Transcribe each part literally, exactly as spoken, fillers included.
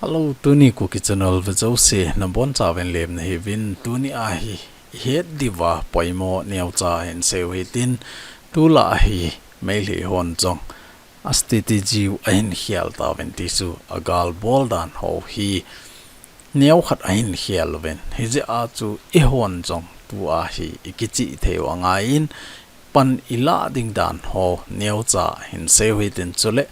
Hello, tuni Kuki Channel ve jouse nabonchauvin lemna hiuvin. Tuni ahi ihet diuva poimo neocha hin seiyu hitin, tulai ahi Meitei hon jong a strategy u ahin khel tauvin tichu, agal bol dan ho hi neokhat ahin khel uvin. Hijeh a chu eihon jong tua hi ikichih theiyu angaiyin, pan ilah ding dan ho neocha hin seiyu hitin, chule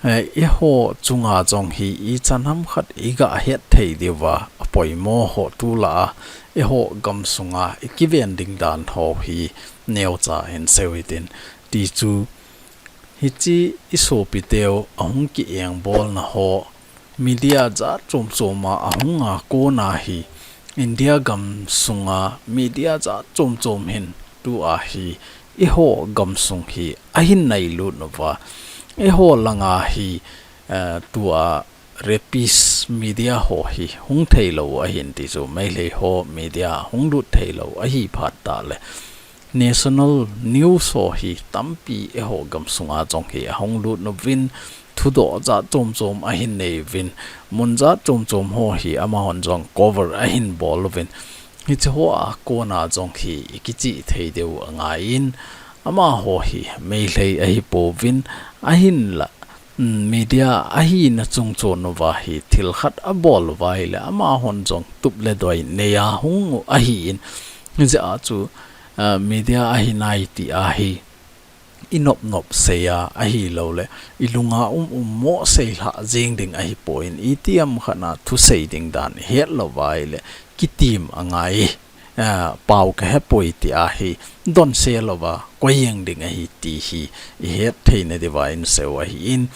eh, eiho chunga jong hi ichan hamkhat iga het thei diuva apoimo ho tulai a eiho gamsunga ikiven ding dan ho hi neocha hin seiyu hitin, tichu hiche isopiteu ahung kiengbolna ho media jat chomchoma ahunga kona hi India gamsunga media jat chomchom hin tua hi eiho gamsung hi ahin nailut uva, eiho langa hi, eh, tua rapist media ho hi hung theilou ahin tichu, Meitei ho media hung lut theilou ahi phat tah le national news ho hi tampi eiho gamsunga jong hi ahung lut uvin, thudoh jat chomchom ahin nei uvin, mun jat chomchom ho hi amahon jong cover ahin bol uvin. Hiche hoa kona jong hi ikichih thei diu angaiyin, amaho hi Meitei ahipouvin, ahinla, mm, media ahina chungchon uva hi thil khat abol uva ahile amahon jong tup le doi neiya hung u ahin. Hijeh a chu, ah, media ahi nai tia hi inop nop seiya ahilouleh ilunga um um mo seilhah jeng ding ahipon, itiham khatna thusei ding dan ihet lou uva ahile kitim angai, ah, pao kahepoi tia hi donse louva koi jeng ding ahi ti hi ihet theina diuva hin seiyu ahin.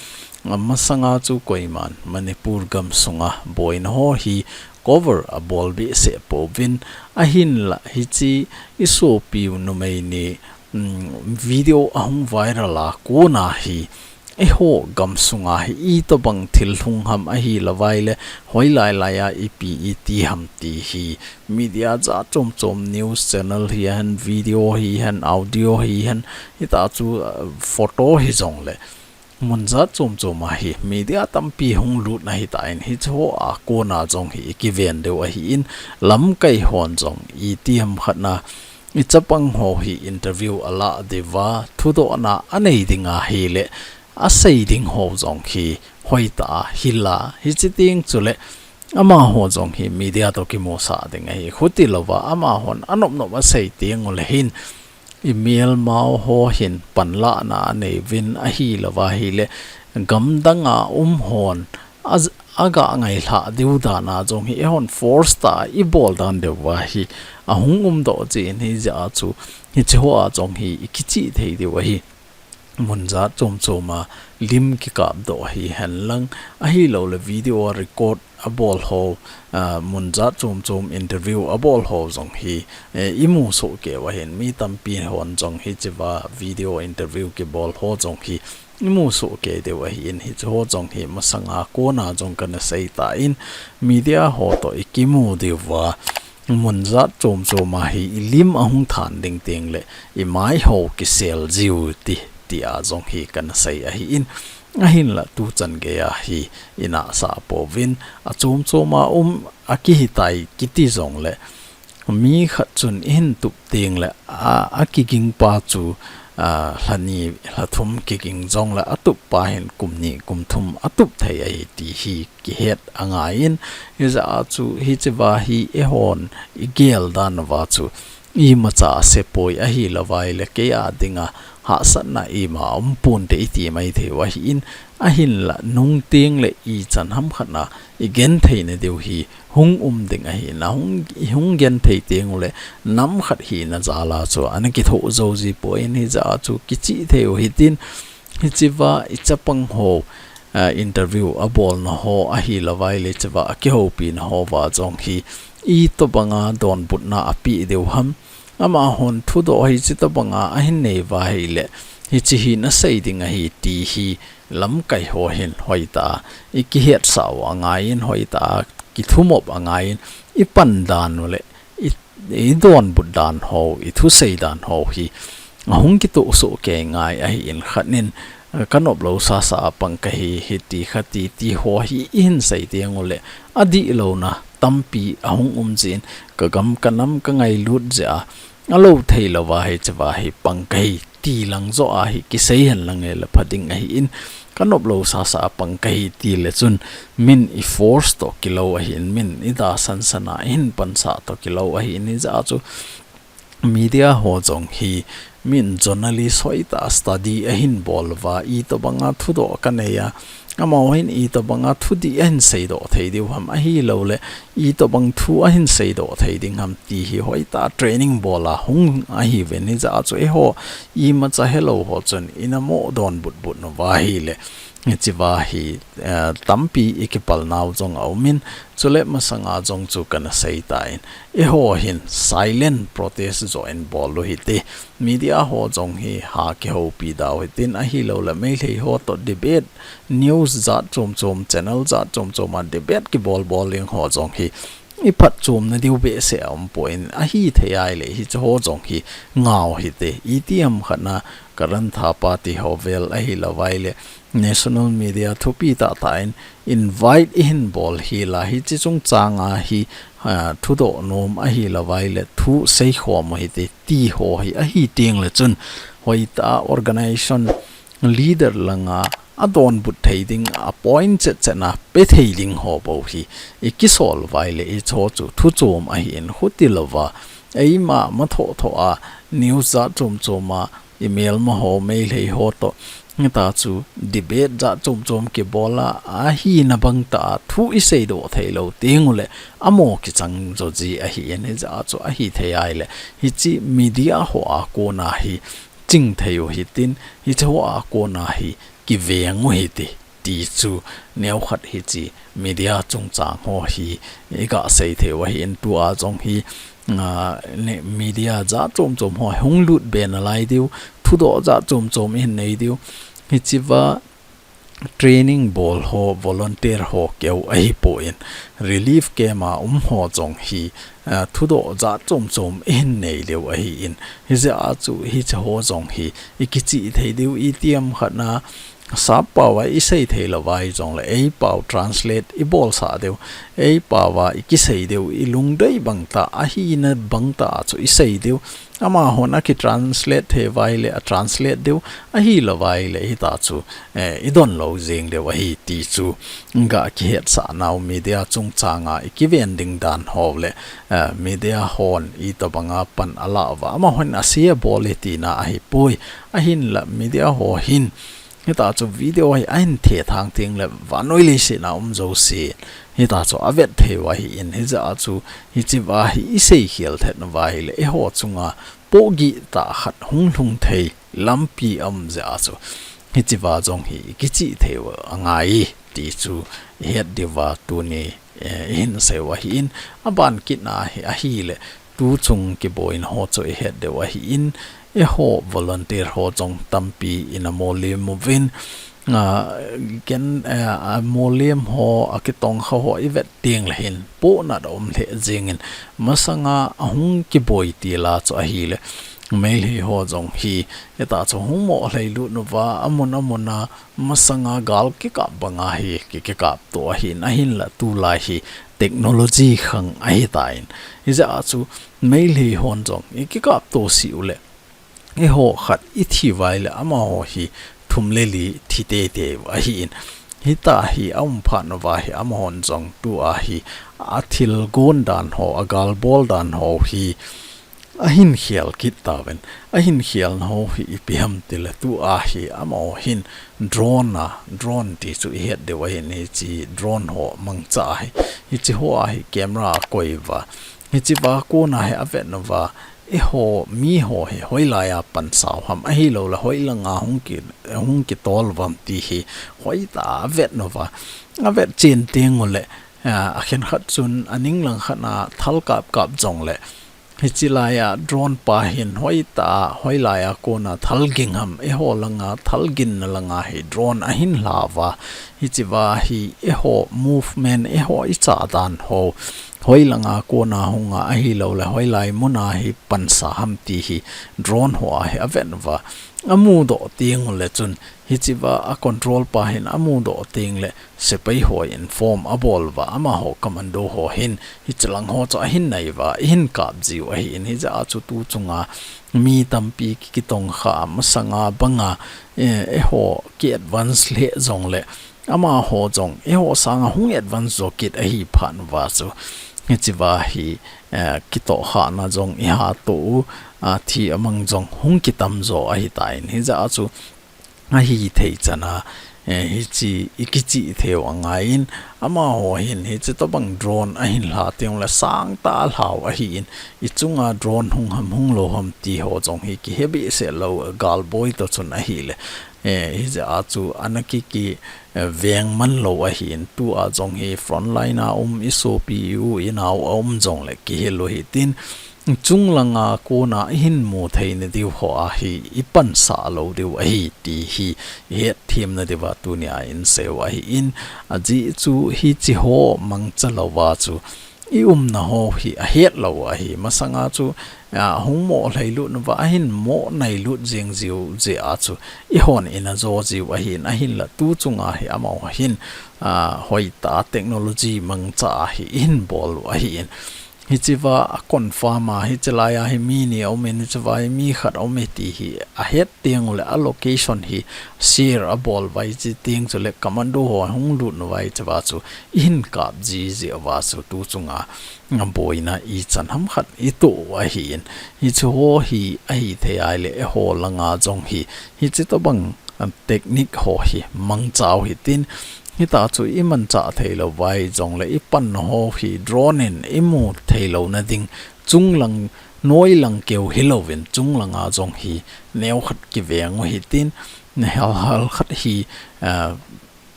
Amasanga chu koiman Manipur gamsunga boina ho hi cover abol behseh pouvin, ahinla hiche isopiu numei ni, mm, video ahung viral a kona hi eiho gamsunga hi itobang thil lhung ham ahilou vaileh hoilai laiya ipi iti ham ti hi media jat chomchom, news channel hihen, video hihen, audio hihen, hita chu, uh, photo hijongleh mun jat chomchom a hi media tampi hung lut ahitan, hiche hoa kona jong hi ikiven diu ahin, lamkai hon jong itiham khatna ichapang ho hi interview alah diuva thudohna anei ding ahileh asei ding ho jong hi hoitah a hil a, hiche teng chuleh amaho jong hi media toh kimusah ding ahi. Khuti louva amahon anop nop asei teng uleh hin, imelmau ho hin panlahna anei uvin, ahilouva ahileh gamdanga um hon a, aga ngailhah diu dan a jong hi eihon force tah a ibol dan diuva hi ahung umdoh jin, hijeh a chu hiche hoa jong hi ikichih thei diu ahi. Mun jat chomchom a lim kikapdoh hihen lang, ahilouleh video a record abol ho, ah, mun jat chomchom interview abol ho jong hi, eh, imu sohkei u ahin, mi tampi hon jong hichea video interview kibol ho jong hi imu sohkei diu ahin, hiche ho jong hi masanga kona jong kana seitan, media ho toh ikimu diuva mun jat chomchom a hi ilim ahung than ding tengleh imai ho kisel jiu ti, tia jong hi kana sei ahin, ahinla tuchan geiya hi inahsah pouvin, achomchom a um akihitai kiti jongleh mi khat chun ihin tup tengleh a, akiging pa chu, a, lha ni lha thum kiging jongleh atup pa hin kum ni kum thum atup thei ahi ti hi kihet angaiyin, hijeh a chu hichea hi eihon igel dan uva chu imacha asepoi, ahilouva ahileh kei a dinga hahsatna ima umpon te iti maithei u ahin, ahinla nung tengleh ichan hamkhatna igenthei na diu hi hung um ding ahin, ahung, ihung genthei teng uleh nam khat hina jal a chu ana kithoh jou jipon, hijeh a chu kichih thei u hitin, hichea ichapang ho, ah, interview abolna ho ahilouva ahileh hichea akihoupina houva jong hi itobanga donbutna apeh diu ham, amahon thudoh hiche tobanga ahin nei uva ahileh hiche hi nasei ding ahi ti hi lamkai ho hin hoitah a ikihetsah u angaiyin, hoitah a kithumop angaiyin, ipan dan uleh i, idonbut dan ho, ithusei dan ho hi ahung kitoh sohkei ngai ahin, khat nin Ka nop lou sasa a pang kahi, hiti khati ti ho hi i hin sei teng uleh, adih louna tampi ahung um jin, ka gam ka nam ka ngailut jeh a, alou thei louva hiche va hi pang kahi ti lang joh a hi kisei hen lang e le pha ding ahi in, ka nop lou sasa a pang kahi ti le chun min i force toh kilou ahi in, min i da sansan a i hin pansah toh kilou ahi in, hijeh a chu media ho jong hi min journalist hoitah study ahin bol uva, itobanga thudoh ka nei a, amaho hin itobanga thudih ahin seidoh thei diu ham, ahilou le itobang thu ahin seidoh thei ding ham ti hi hoitah training bol a hung ahiuvin, hijeh a chu eiho imacha helou ho chun ina mo donbut but uva ahile, hiche va hi, eh, tampi i kipal nau jong aum in, chule masanga jong chu kana sei tan, eiho hin silent protest joh in bol u hite, media ho jong hi ha kihoupi da u hitin, ahilou le Meitei ho toh debate, news jat chom chom, channel jat chom chom a debate kibol bol ding ho jong hi i phatchomna diu behseh a um poi, ahithei ahile hiche ho jong hi ngah u hite, itiham khat na Karan Thapa ti ho vel ahilou vai le national media thupi tah tah in invite i hin bol hi la, hiche chungchang a hi, ah, thudoh nom ahilou vai le thu seikhom u hite ti ho hi ahi teng le chun hoitah a organization leader langa adonbut thei ding, appoint chet chet na pe thei ding ho bou hi i kisol uva ahile hiche ho chu thu chom ahi in, khuti louva eima mathoh thoh a news jat chom chom a, i melma ho, Meitei ho toh, hita chu debate jat chom chom kibol a, ahina bang tah a thu i seidoh thei lou teng uleh, amo kichang jo ji ahi in, hijeh a chu ahithei ahile hiche media ho a kona hi ching thei u hitin, hiche ho a kona hi kiveng u hite ti chu neokhat hiche media chungchang ho hi i ga sei thei u ahi in, tua jong hi, ah, ne, media jat chom chom ho hung lut be nalai diu, thudoh jat chom chom i hin nei diu, hiche va training bol ho, volunteer ho keu ahipoi, relief camp a um ho jong hi, ah, thudoh jat chom chom i hin nei diu ahi in, hijeh a chu hiche ho jong hi i kichih thei diu, itiham khat na sap pao a i sei thei louva ahi jong le, ei pao translate i bolsah diu, ei pao a i kisei diu, i lungdei bang tah, ahina bang tah a chu i sei diu, amahon a kitranslate thei uva ahile a translate diu, ahilou va ahile hita chu, eh, i don lou jeng diu ahi ti chu ga kihetsah nau media chungchang a i kiven ding dan ho le, eh, media hon itobanga pan ala uva, amahon a sei a bol e tina ahipoi, ahinla media ho hin hita chu video hi ahin thethang teng le vannoi leiset a um jouse hita chu avet thei u ahi in, hijeh a chu hiche va hi i seikhel thet uva ahile eiho chunga pohgih tah khat hung lhung thei lampi aum jeh a chu hiche va jong hi i kichih thei u angai ti chu i het diuva tuni, eh, i hin sei u ahi in, aban kit na hi ahile, tu chung kiboina ho chu i het diu ahi in, eiho volunteer ho jong tampi ina molem uvin, ah, ken, eh, a molem ho, a kitongkha ho i vet teng le hin, pohnat a um lheh jeng in, masanga ahung kiboi til a chu ahile, Meitei ho jong hi, hita chu hung mo lhailut uva, amun amun a, masanga gal kikap banga hi, ki, kikap to ahi in, ahinla tulai hi, technology khang ahitan. Hijeh a chu Meitei hon jong i kikap to sih uleh, eiho khat i thi uva ahile amaho hi thum le li thi teitei u ahi in. Hita hi a um phat uva hi amahon jong tua hi a thil gon dan ho, a gal bol dan ho hi ahin khel kit tauvin, ahin khelna ho hi ipi ham tile tua hi amaho hin drone a, drone ti chu i het diu ahi in, hiche drone ho mangcha hi, hiche ho a hi camera a koi uva, hiche va kona hi avet uva, eiho miho hi hoilai a pansa u ham, ahilou le hoilanga hung ki, hung kitol uvam ti hi hoitah a avet uva, avet chen teng uleh, a, akhen khat chun aning lang khat a thal kap kap jong le, hiche lai a drone pa hin hoitah a, hoilai a kona thal ging ham, eiho langa thal ginna langa hi drone ahin hla uva, hiche va hi eiho movement, eiho i chah dan ho, hoilanga kona hunga ahilou le hoilai muna hi pansa ham ti hi drone ho a hi avet uva, amudoh teng ule chun, hichea a control pa hin amudoh teng le sepai ho inform abol uva, amaho commando ho hin hichelang ho chu ahin nai uva, ahin kap jiu ahin, hijeh a chu tu chunga mi tampi ki, kitongkha masanga banga, eh, eiho ki advance lheh jongle, amaho jong eiho sanga hung advance jo kit ahi phat uva chu, hichea hi, eh, kitohkhana jong iha to u, a, thi amang jong hung kitam jo ahitan, hijeh a chu ahithei chana, eh, hiche i kichih theiu angaiyin, amaho hin hiche tobang drone ahin lha teng le sangtah a lhau ahin, i chunga drone hung ham hung lou ham ti ho jong hi kihe behseh lou, galboi to chun ahile, eh, hijeh a chu ana ki, ki, eh, veng man lou ahin, tua jong hi frontline a um i sopi, i u i nao a um jongle kihe lou hitin, chunglanga kona ihin mu theina diu ho a hi i pansah lou diu ahi ti hi i hetthem na diuva tunia inseiu ahin, ajeh chu hiche ho mangcha louva chu i umna ho hi ahet lou ahi. Masanga chu, a, hung mo lhailut nauva ahin mo nailut jeng jiu jeh a chu eihon ina jo jiu ahin, ahinla tu chunga hi amaho hin, a, hoitah technology mangcha a hi ihin bol u ahin. Hichea a confirm a, hiche laiya hi mi ni aumin, hichea hi mi khat aume ti hi ahet teng ule a location hi share abol uva, hiche teng chule commando ho hung lut nauva, hichea chu ihin kap ji jeh uva chu tu chunga boina ichan ham khat i to u ahin. Hiche ho hi ahithei ahile eiho langa jong hi hiche tobang, a, technique ho hi mangchau hitin, hita chu i manchah thei lou vai jongle i panna ho hi drone in i mu thei louna ding, chunglang, noilang keu hilouvin chunglanga jong hi neokhat kiveng u hitin, nehal hal khat hi, a,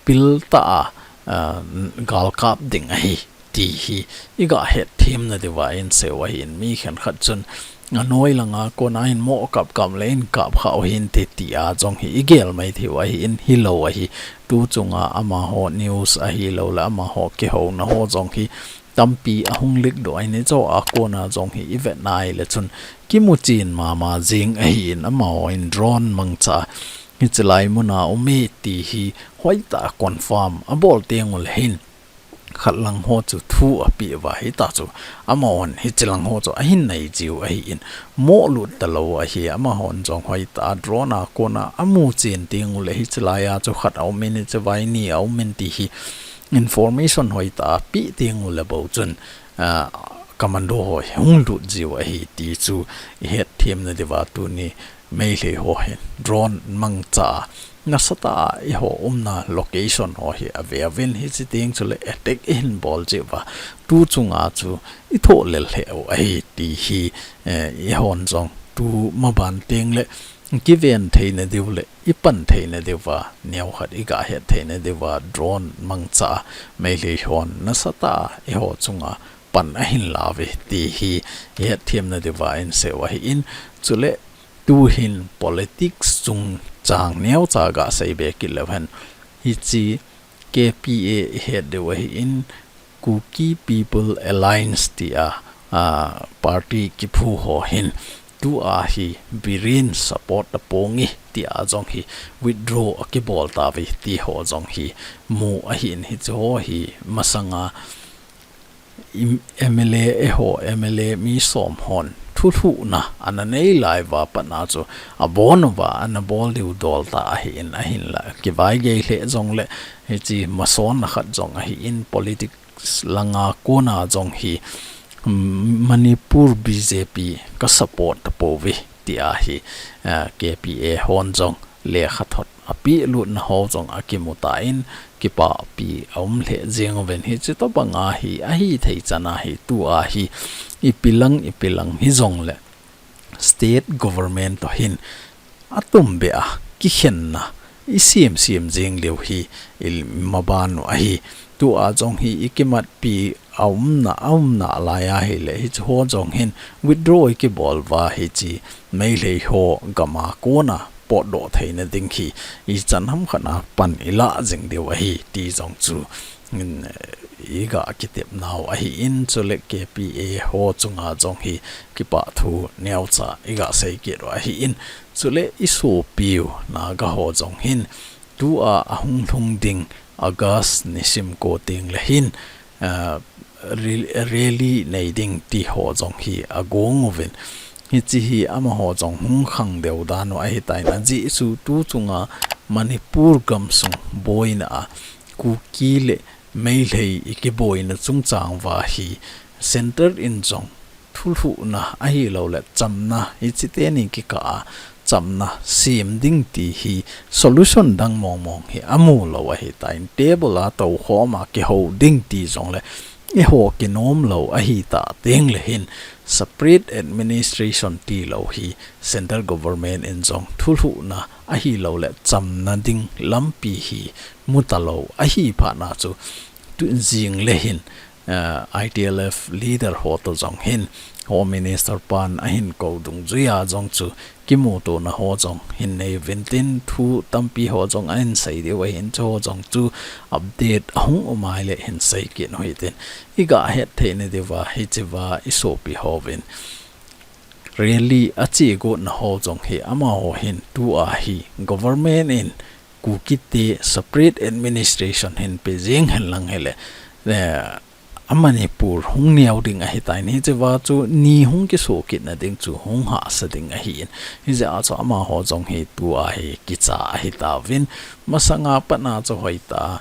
pil tah a, a, galkap ding ahi ti hi i gah hetthem na diuva inseiu ahin, mi khenkhat chun a noi langa kona hin mo kap kap le in kap kha u hinte tia jong hi i gel mai theiu ahin, hilou ahi. Tu chunga amaho news ahilou le amaho kihouna ho jong hi tampi ahung leak doh ahin, hiche a kona jong hi i vet nai le chun kimuchen mama jing ahin, amaho in drone mangcha hiche lai muna um e ti hi hoitah a confirm abol teng ule hin khat lang ho chu thu apeh uva, hita chu amahon hiche lang ho chu ahin nai jiu ahin, mo lut talou ahi. Amahon jong hoitah a drone a kona amuchen teng ule hiche laiya chu khat aumin, hichea hi ni aumin ti hi information hoitah a pe teng ule bou chun, a, commando ho hi hung lut jiu ahi ti chu i hetthem na diuva tuni Meitei ho hin drone mangcha a nasatah a eiho umna location ho hi ave uvin, hiche teng chule attack ihin bol jeh uva tu chunga chu i thoh lel lheh u ahi ti hi, eh, eihon jong tu maban teng le kiven theina diu le i pan theina diuva, neokhat i gah het theina diuva drone mangcha a Meitei hon nasatah a eiho chunga pan ahin la uve ti hi i hetthem na diuva inseiu ahin, chule tu hin politics chungchang neocha gah sei be kit leu hen, hiche K P A i het diu ahin, Kuki People Alliance tia, a, party kiphu ho hin tua hi Biren support a ponge tia jong hi withdraw akibol tauve ti ho jong hi mu ahin, hiche ho hi masanga im-, M L A, eiho M L A mi som hon thulhuhna ana nei lai uva pat a chu abon uva ana bol diu dol tah ahin, ahinla kivaigei lheh jongle hiche masonna khat jong ahin, politics langa kona jong hi, mm, Manipur B J P ka support tapouve tia hi, ah, K P A hon jong lekhathot apeh lutna ho jong akimu tan, kipahpi aum lheh jeng uvin, hiche tobanga hi ahithei chana hi tua hi ipi lang, ipi lang hijongle state government to hin atumbeh a kikhenna i semsem jeng diu hi i maban u ahi. Tua jong hi i kimatpi a umna, a umna lai ahile hiche ho jong hin withdraw i kibol uva, hiche Meitei ho gam a kona potdoh theina ding hi ichan ham khat a pan i lah jing diu ahi ti jong chu, mm, i gah kitepnau ahin, chule K P A ho chunga jong hi kipah thu neocha i gah sei kit u ahin, Chule i sopiu Naga ho jong hin tua ahung lhung ding August nisim ko teng le hin, ah, re-, rally nei ding ti ho jong hi agong uvin. Hichi hi amaho jong hung khang deu dan u ahitai na. Ajeh chu tu chunga Manipur gamsung boina a Kuki le Meitei i kiboina chungchang uva hi center in jong thulhuhna ahilou le chamna, hichi teni kikah a chamna sem ding ti hi solution dang mong mong hi amu lou ahitai. Table a toukhom a kihou ding ti jong le eiho kinom lou ahita teng le hin separate administration ti lou hi central government in jong thulhuhna ahilou le chamna ding lampi hi muta lou ahi phat na chu tu jing le hin, eh, I T L F leader ho to jong hin, Home Minister pan ahin kou dungjuia jong chu kimutona ho jong hin nei uvin tin, thu tampi ho jong ahin sei diu ahin, chu ho jong chu update ahung um a ahile hin sei kit u hitin. I gah het thei na diuva hichiva i sopi hovin rally ache gotna ho jong hi amaho hin tua hi government in Kuki te separate administration hin pe jeng hen lang hile, eh, a Manipur hung neo ding ahitai, hichiva chu ni hung kiso kit na ding chu hung hahsa ding ahin. Hijeh a chu amaho jong hi tua hi kicha ahitauvin, masanga pat na chu hoitah a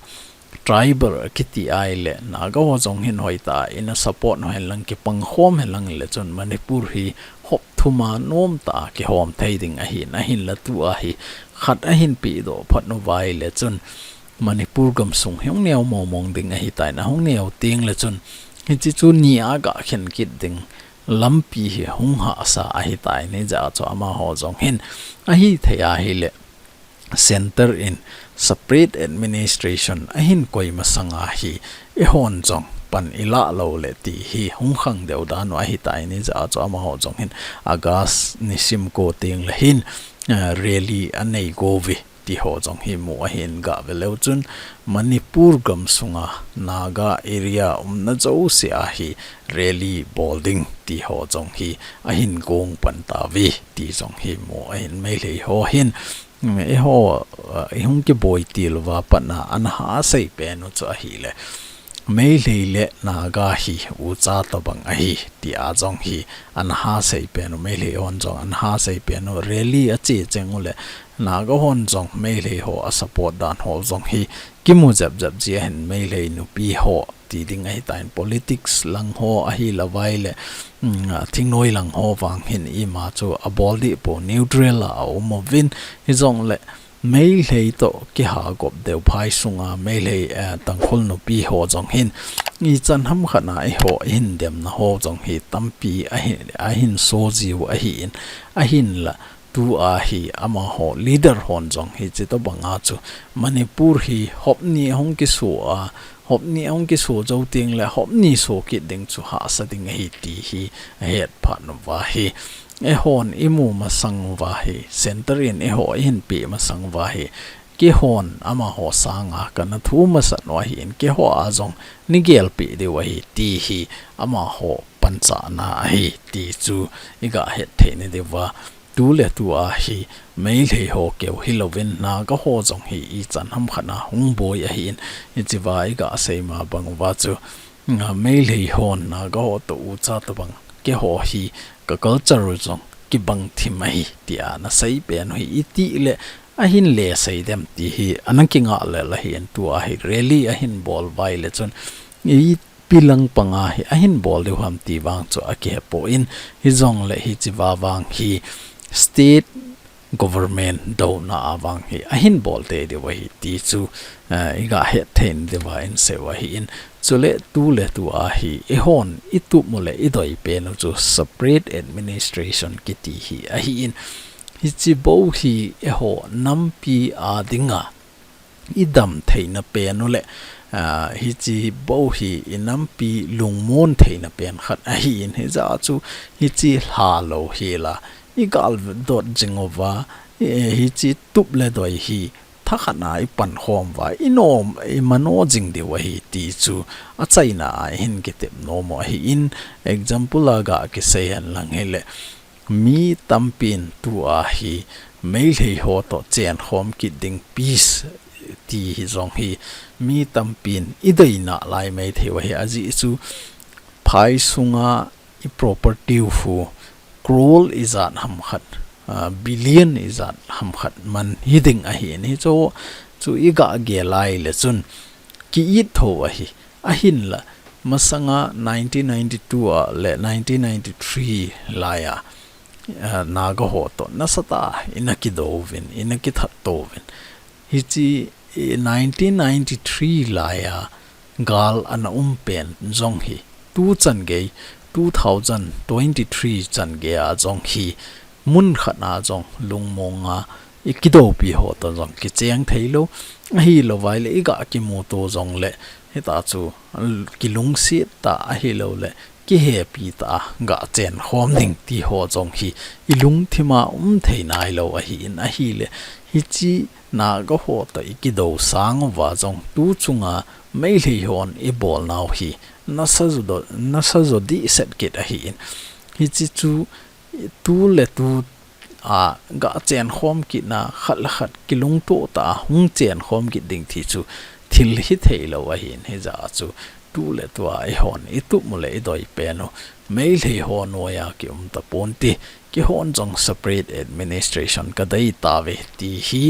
tribal kiti ahile Naga ho jong hin hoitah a ina support u hen lang, kipang khom hen lang le chun Manipur hi hop thum a nomtah a kihom thei ding ahin, ahinla tua hi khat ahin pehdoh phat uva ahile chun Manipur gamsung hi hung neo mong mong ding ahitai na, hung neo teng le chun hichi chu ni a gah khen kit ding lampi hi hung hahsa ahitai, hijeh a chu amaho jong hin ahithei ahile center in separate administration ahin koi masanga hi eihon jong pan i lah lou le ti hi hung khang deu dan u ahitai, hijeh a chu amaho jong hin August nisim ko teng le hin, eh, rally anei go uve ti ho jong hi mu ahin, gah ve leu chun Manipur gamsunga Naga area umna jouse a hi rally bol ding ti ho jong hi ahin gong pan tauve ti jong hi mu ahin. Meitei ho hin, mm, eiho, uh, i hung kiboi til uva pat na ana ha sei pen u chu ahile Meitei le Naga hi ucha tobang ahi ti a jong hi ana ha sei pen u, Meitei hon jong ana ha sei pen u, rally ache cheng u le Naga hon jong Meitei ho a support dan ho jong hi kimu jep jep ji ahin, Meitei nupi ho ti ding ahitan, politics lang ho ahi lou vai le, mm, a, thingnoi lang ho vang hin ima chu abol deh poi, neutral a aum uvin, hijong le Meitei to kihagop deu phai sunga Meitei, eh, Tangkhul nupi ho jong hin ichan ham khat na eiho i hin demna ho jong hi tampi ahin, ahin so jiu ahin, ahinla tua hi amaho leader hon jong hichi tobang a chu Manipur hi hop ni hung kiso a, hop ni hung kiso jou teng le hop ni so kit ding chu hahsa ding ahi ti hi ahet phat uva hi. Eihon i mu masang uva hi, center in eiho i hin pe masang uva hi, keihon amaho sanga kana thu masat u ahin, keiho a jong nei gelpi diu ahi ti hi amaho panchahna ahi ti chu i gah het thei na diuva. Tu le tua hi Meitei ho keu hi louvin Naga ho jong hi ichan ham khat na hung boi ahin, hichiva i gah sei ma bang uva chu, nga, Meitei hon Naga ho to ucha tobang, keiho hi ka culture u jong kibang thim ahi tia na sei pen u hi, iti le ahin le sei dem ti hi ana kingah lel ahin, tua hi rally ahin bol vai le chun i pilang panga hi ahin bol diu ham ti vang chu akihe poi, hijong le hichiva vang hi state government douna a vang hi ahin bol tei diu ahi ti chu, eh, i gah het thei na diuva in sei u ahin. Chule tu le tua hi eihon i tup u le i doi pen u chu separate administration kiti hi ahin. Hichi bou hi eiho nampi a dinga i dam theina pen u le, ah, hichi bou hi i nampi lungmon theina pen khat ahin, hijeh a chu hichi lha lou hi la i gal dot jing uva, eh, hichi tup le doi hi thakhat na i pankhom uva, i nom, i mano jing diu ahi ti chu achaina a i hin kitep nom u ahin. Example a gah kisei hen lang hile, mi tampin tua hi Meitei ho toh chenkhom kit ding peace ti hi jong hi mi tampin i deina lai maithei u ahi. Ajeh chu phai sunga i property u hu crore ijat ham khat, ah, billion ijat ham khat man hi ding ahi in, hichu, chu i ga gel lai le chun ki it tho ahi. Ahinla, masanga nineteen ninety-two a le nineteen ninety-three lai a, ah, Naga ho toh nasatah a i na kido uvin, i na kithat to uvin. Hichi, eh, nineteen ninety-three lai a gal ana um pen jong hi, tu chan gei, two thousand twenty-three chan gei a jong hi, mun khat a jong lungmong a i kidopi ho toh jong kicheng thei lou, ahilou vai le i ga kimuto jong le, hita chu kilungset tah ahilou le, kihepi tah a ga chenkhom ding ti ho jong hi i lungthim a um thei nailou ahi in, ahile, hichi Naga ho toh i kido sang uva jong tu chunga Meitei hon i bol nau hi nasa jo do, nasa jo dehset kit ahi in. Hichi chu tu le tu a ga chenkhom kitna, khat le khat kilungto tah a hung chenkhom kit ding ti chu thil hithei lou ahi in, hijeh a chu tu le tu a i hon i tup u le i doi pen u Meitei ho noiya ki um tapon ti, kihon jong separate administration ka dei tauve ti hi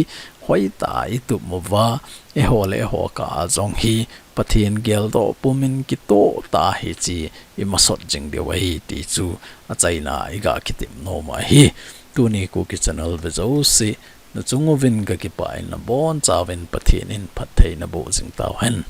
hoitah a i tup uva, eiho le eiho kah a jong hi Pathen geldoh pumin kitoh tah a hichi i masot jing diu ahi ti chu achaina i ga kitep nom u ahi. Tuni Kuki Channel ve jouse, na chung uvin ka kipah in, na boncha uvin Pathen in phattheina boh jing tauhen.